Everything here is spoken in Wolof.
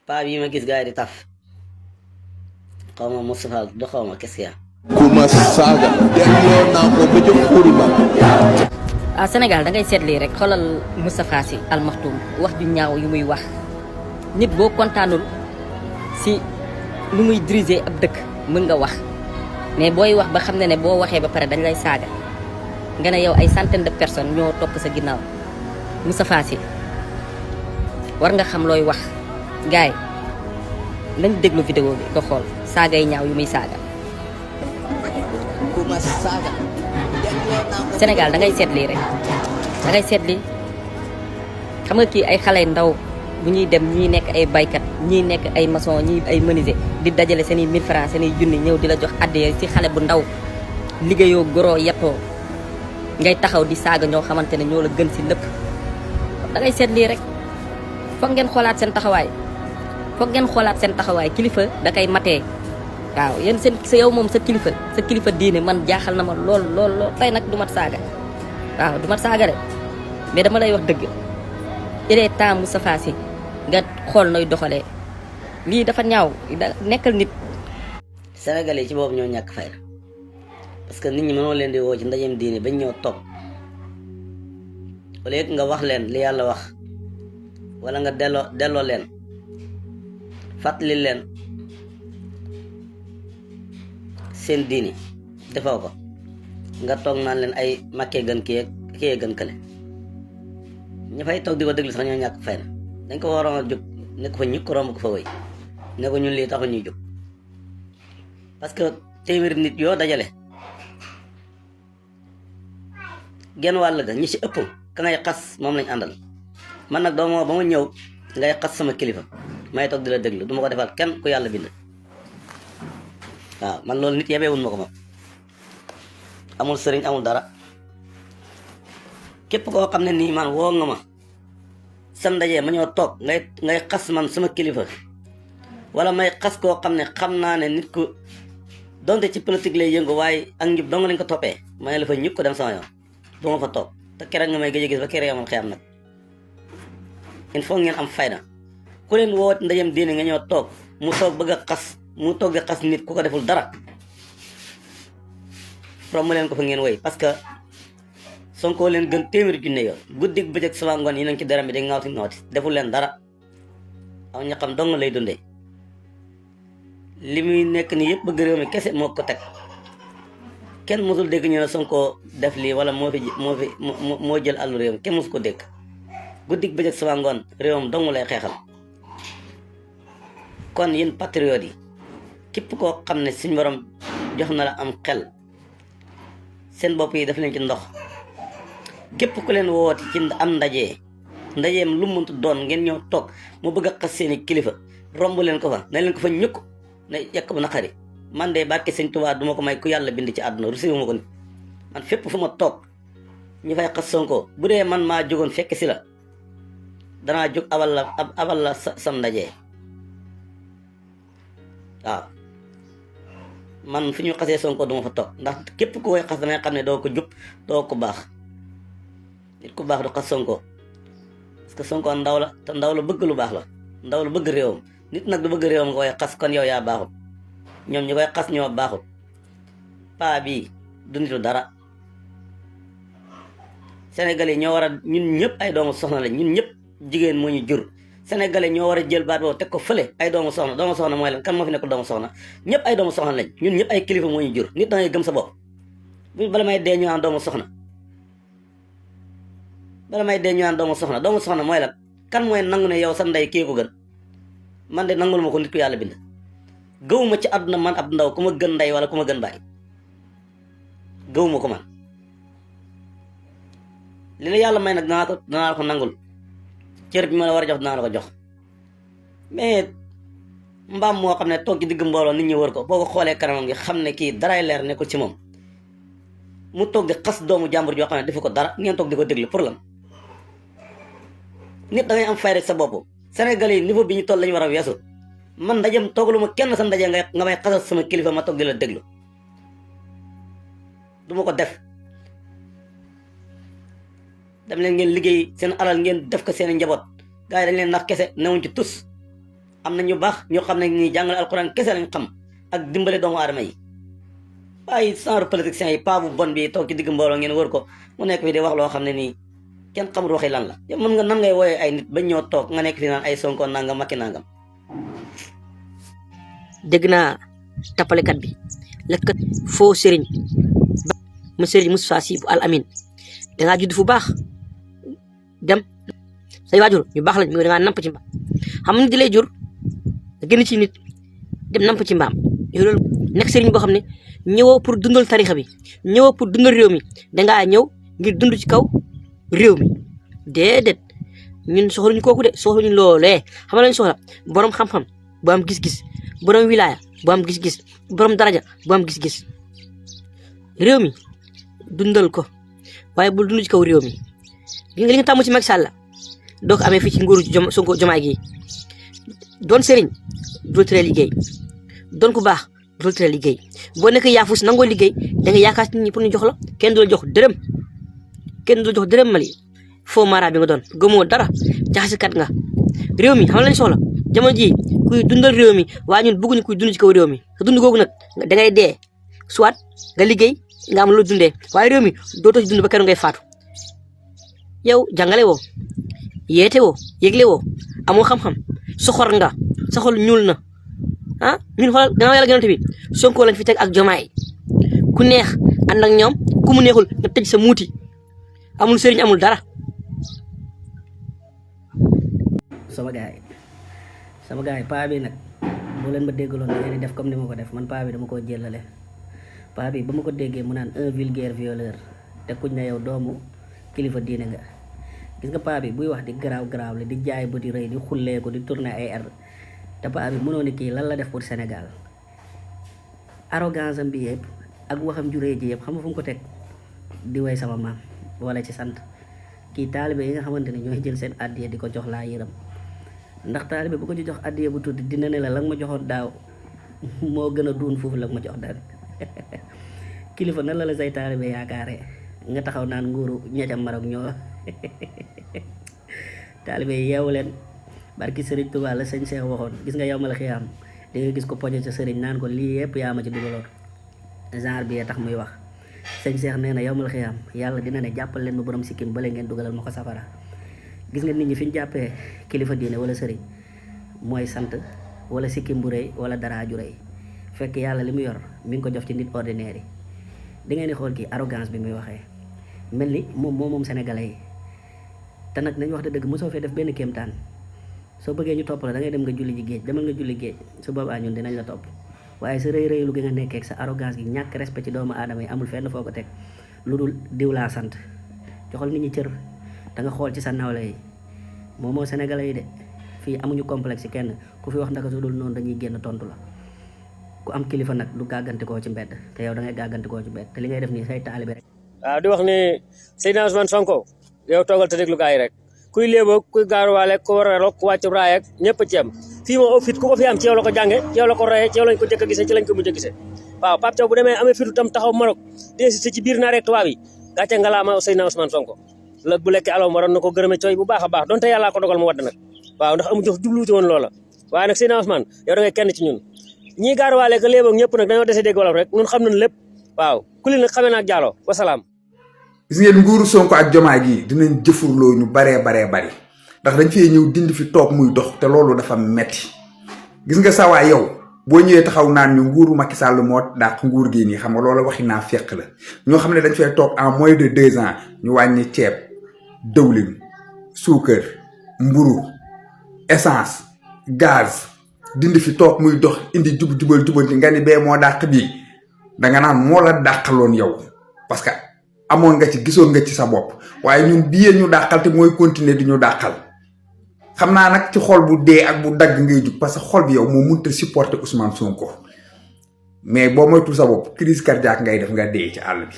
paa bii ma gis gars yi di taf xaw ma Moustapha du xaw ma qu'est-ce qu'il y a. kuma saaga delloo naa ko ba ca xuri ba. Sénégal da ngay seet lii rek xoolal Moustapha Sy Al Maktoum wax ju ñaaw yu muy wax nit boo kontaanul si lu muy diriger ab dëkk mën nga wax mais booy wax ba xam ne boo waxee ba pare dañ lay saaga nga ne yow ay centaine de personnes ñoo topp sa ginnaaw Moustapha Sy war nga xam looy wax gaay nañ déglu vidéo bi nga xool saaga yi ñaaw yu muy saaga. kuma saaga delloo naa ko. Sénégal da ngay seet lii rek da ngay seet lii xam nga kii ay xale ndaw bu ñuy dem ñii nekk ay baykat ñii nekk ay maçon ñii ay menuisier di dajale seen i 1000 francs seen i junni ñëw di la jox addiya ci xale bu ndaw liggéeyoo goroo yettoo ngay taxaw di saaga ñoo xamante ne ñoo la gën ci lépp da ngay seet lii rek foog ngeen xoolaat seen taxawaay kilifa da kay matee waaw yéen seen sa yow moom sa kilifa diine man jaaxal na ma lool tey nag du mat saaga waaw du mat saaga de mais dama lay wax dëgg il est temps Moustapha Sy nga xool nooy doxalee lii dafa ñaaw nekkal nit. Sénégalais yi ci boobu ñoo ñàkk fayda parce que nit ñi mënoo leen di woo ci ndajeem diine bañ ñëw toog au lieu nga wax leen li yàlla wax wala nga delloo leen fàttali leen seen diini defoo ko nga toog naan leen ay makkee gën kii gën kële ña fay toog di ko déglu sax ñoo ñàkk fay na dañ ko waroon a jóg ne ko fa ñukk romb ko fa wëy ne ko ñun lii taxu ñuy jóg parce que téeméeri nit yoo dajale genn wàll ga ñi ci ëpp ka ngay xas moom lañ àndal man nag doomoo ba ma ñëw ngay xas sama kilifa may toog di la déglu du ma ko defal kenn ku yàlla bind waaw man loolu nit yebeewul ma ko moom amul sëriñ amul dara képp koo xam ne nii man woo nga ma sam ndaje ma ñoo toog ngay xas man sama kilifa wala may xas koo xam ne xam naa ne nit ku donte ci politique lay yëngu waaye ak njub dong lañ ko toppee ma ne la fa ñëpp ko dem sama yoon du ma fa toog te keroog nga may gëj a gis ba keroog yamal xiyam nag il faut ngeen am fayda ku leen woo ndajem diine nga ñëw toog mu toog bëgg a xas mu toog di xas nit ku ko deful dara romb leen ko fa ngeen woy parce que Sonko leen gën téeméeri junne yoon guddig bëccëg suba ngoon yi nañ ci deram bi di ngawti deful leen dara aw ñaxam dong lay dundee li muy nekk nii yëpp bëgg réew mi kese moo ko teg kenn mosul dégg ñu ne Sonko def lii wala moo jël àllu réew mi kenn mosu ko dégg guddig bëccëg suba ngoon réewam dong lay xeexal kon yéen patriotes yi képp koo xam ne suñu borom jox na la am xel seen bopp yi daf leen ci ndox képp ku leen wooti ci am ndajeem lu muntu doon ngeen ñëw toog mu bëgg a xas seeni kilifa romb leen ko fa na leen ko fa ñukk ne yekk bu naqari man de barke Sëñ Tuubaa duma ko may ku yàlla bind ci àdduna rusiwu ma ko nit man fépp fu ma toog ñu fay xas Sonko bu dee man maa jógoon fekk si la danaa jóg abal la sam ndaje waaw man fu ñu xasee Sonko duma fa toog ndax képp ku koy xas damay xam ne doo ko jub doo ko baax nit ku baax du xas Sonko parce que Sonko ndaw la te ndaw la bëgg lu baax la ndaw la bëgg réewam nit nag du bëgg réewam nga koy xas kon yow yaa baaxul ñoom ñu koy xas ñoo baaxul paa bii du nitu dara Sénégalais ñoo war a ñun ñëpp ay doomu soxna lañ ñun ñëpp jigéen moo ñu jur Sénégalais ñoo war a jël baat boobu teg ko fële ay doomu soxna mooy lan kan moo fi nekk doomu soxna ñëpp ay doomu soxna lañ ñun ñëpp ay kilifa moo ñu jur nit da ngay gëm sa bopp bala may dee ñu naan doomu soxna doomu soxna mooy lan kan mooy nangu ne yow sa ndey kii ko gën man de nangul ma ko nit ku yàlla bind gëwuma ci àdduna man ab ndaw ku ma gën ndey wala ku ma gën baay gëwuma ko man li la yàlla may nag danaa la ko nangul cër bi ma la war a jox dinaa la ko jox mais mbaam moo xam ne toog ci digg mbooloo nit ñi wër ko boo ko xoolee kanamam gi xam ne kii daray leer nekkul ci moom mu toog di xas doomu jàmbur joo xam ne defu ko dara ngeen toog di ko déglu pour lan nit da ngay am fay rek sa bopp Sénégal yi niveau bi ñu toll lañu war a weesu man ndajem toogalu ma kenn sa ndaje nga may xasal sama kilifa ma toog di la déglu du ma ko def dem leen ngeen liggéey seen alal ngeen def ko seen njaboot gars yi dañ leen nax kese newuñ ci tus am na ñu baax ñoo xam ne nii jàngale alxuraan kese lañ xam ak dimbale doomu aadama yi waaye genre politiciens yi paa bu bon bi toog ci digg mbooloo ngeen wër ko mu nekk fi di wax loo xam ne nii kenn xamul waxi lan la yow mën nga nan ngay wooyee ay nit bañ ñoo toog nga nekk fi naan ay Sonko nangam Macky nangam. dégg naa tappalekat bi lekkat foo sëriñ mu sëriñ Moustapha Sy bu Al Amine dangaa judd fu baax dem say waajur ñu baax lañ mu dangaa namp ci mbaam xam nga di lay jur nga génn ci nit dem namp ci mbaam yow loolu nekk sëriñ boo xam ne ñëwoo pour dundal tarixa bi ñëwoo pour dundal réew mi dangaa ñëw ngir dund ci kaw réew mi déedéet ñun soxluñu kooku de soxluñu loolee xam nga lañ soxla borom xam-xam bu am gis-gis borom wilaya bu am gis-gis borom daraja bu am gis-gis réew mi dundal ko waaye bul dund ci kaw réew mi li nga tàmm ci Macky Sall doo ko amee fii ci nguuru Sonko Diomaye gi doon sëriñ du tere liggéey doon ku baax du tere liggéey boo nekk yaafus nangoo liggéey da nga yaakaar nit ñi pour ñu jox la kenn du la jox dërëm kenn du la jox dërëm Mali foo mara bi nga doon gëmoo dara jaxasikat nga réew mi xam nga lañ soxla jamono ji kuy dundal réew mi waaye ñun bëgguñu kuy dund ci kaw réew mi sa dund googu nag da ngay dee soit nga liggéey nga am lu dundee waaye réew mi dootoo ci dund ba keroog ngay faatu yow jàngale woo yeete woo yëgle woo amoo xam-xam soxor nga soxol ñuul na ah ñun xoolal gannaaw yàlla gënante bi Sonko lañ fi teg ak Diomaye ku neex ànd ak ñoom ku mu neexul nga tëj sa muuti amul sëriñ amul dara. sama gars yi paa bi nag boo leen ma déggaloon da ngeen di def comme ni ma ko def man paa bi dama koo jëlale paa bi ba ma ko déggee mu naan un vulgaire violeur te kuñ na yow doomu kilifa diine nga gis nga paa bi buy wax di garaaw la di jaay ba di rëy di xullee ko di tourner ay air te paa bi mënoo ni kii lan la def pour Sénégal arrogance am bi yëpp ak waxam ju rëy ji yëpp xam nga fu mu ko teg di way sama maam wala ci sant kii taalibe yi nga xamante ne ñooy jël seen addiya di ko jox laa yërëm ndax taalibe bu ko ci jox addiya bu tuuti dina ne la nga ma joxoon daaw moo gën a duun foofu la nga ma jox daaw kilifa nan la say taalibe yaakaare nga taxaw naan nguuru ñeca Maroc ñoo taalibe yeewu leen barki sëriñ Tuubaa la sëñ Cheikh waxoon gis nga yow ma la xiyaam di nga gis ko poñe sa sëriñ naan ko lii yëpp yaa ma ci dugaloon genre bi tax muy wax sëñ Cheikh nee na yow ma la xiyaam yàlla dina ne jàppal leen ma borom sikkim bale ngeen dugalal ma ko safara gis nga nit ñi fi ñu jàppee kilifa diine wala sëriñ mooy sant wala sikkim bu rëy wala dara ju rëy fekk yàlla li mu yor mi ngi ko jox ci nit ordinaire yi da ngeen di xool kii arrogance bi muy waxee mel ni moom sénégalais yi te nag nañ wax dëgg mosoo fee def benn kéemtaan soo bëggee ñu topp la da ngay dem nga julli ji géej demal nga julli géej su boobaa ñun dinañ la topp waaye sa rëy rëylu gi nga nekkee ak sa arrogance gi ñàkk respect ci doomu aadama yi amul fenn foo ko teg lu dul diw laa sant joxal nit ñi cër da nga xool ci sa nawle yi moo sénégalais yi de fii amuñu complexe ci kenn ku fi wax ndaka su dul noonu dañuy génn tontu la ku am kilifa nag du gàggantikoo ci mbedd te yow da ngay gàggantikoo ci mbedd te li ngay def nii say taalibe rek. waaw di wax ni Seydina Ousmane Sonko yow toogal te déglu gars yi rek kuy léeboog kuy gaaruwaale ku war a rok ku wàccu raay ak ñëpp ci am fii moom au fit ku ko fi am ci yow la ko jànge ci yow la ko royee ci yow lañ ko jëkk a gisee ci lañ ko mujj a gisee waaw Pape Thiaw bu demee amee fitu tam taxaw Maroc dési ci biir naa rek tubaab yi gàcce nga laa ma Seydina Ousmane Sonko la bu lekkee alom waroon na ko gërëme cooy bu baax a baax donte yàllaa ko dogal mu wadd nag waaw ndax amu jox jubluuti woon loola waaye nag Seydina Ousmane yow da ngay kenn ci ñun ñii gaaruwaale ka léeboog ñëpp nag dañoo dese dégg wolof rek ñun xam nañ lépp waaw ku li nag xamee naak jaaloo wasalaam. gis ngeen nguuru Sonko ak Diomaye gi dinañ jëfurloo ñu baree bari ndax dañ fee ñëw dindi fi toog muy dox te loolu dafa metti gis nga sawaay yow boo ñëwee taxaw naan ñu nguuru Macky Sall moo dàq nguur gi nii xam nga loolu waxi naa fekk la ñoo xam ne dañ fee toog en moins de 2 ans ñu wàññi ceeb dëwlin suukar mburu essence gaz dindi fi toog muy dox indi jubanti nga ni bee moo dàq bii danga naan moo la dàqaloon yow parce que amoon nga ci gisoon nga ci sa bopp waaye ñun bii ñu dàqal te mooy continuer di ñu dàqal xam naa nag ci xol bu dee ak bu dagg ngay jug parce que xol bi yow moo mënut a supporter Ousmane Sonko mais boo moytul sa bopp crise cardiaque ngay def nga dee ci àll bi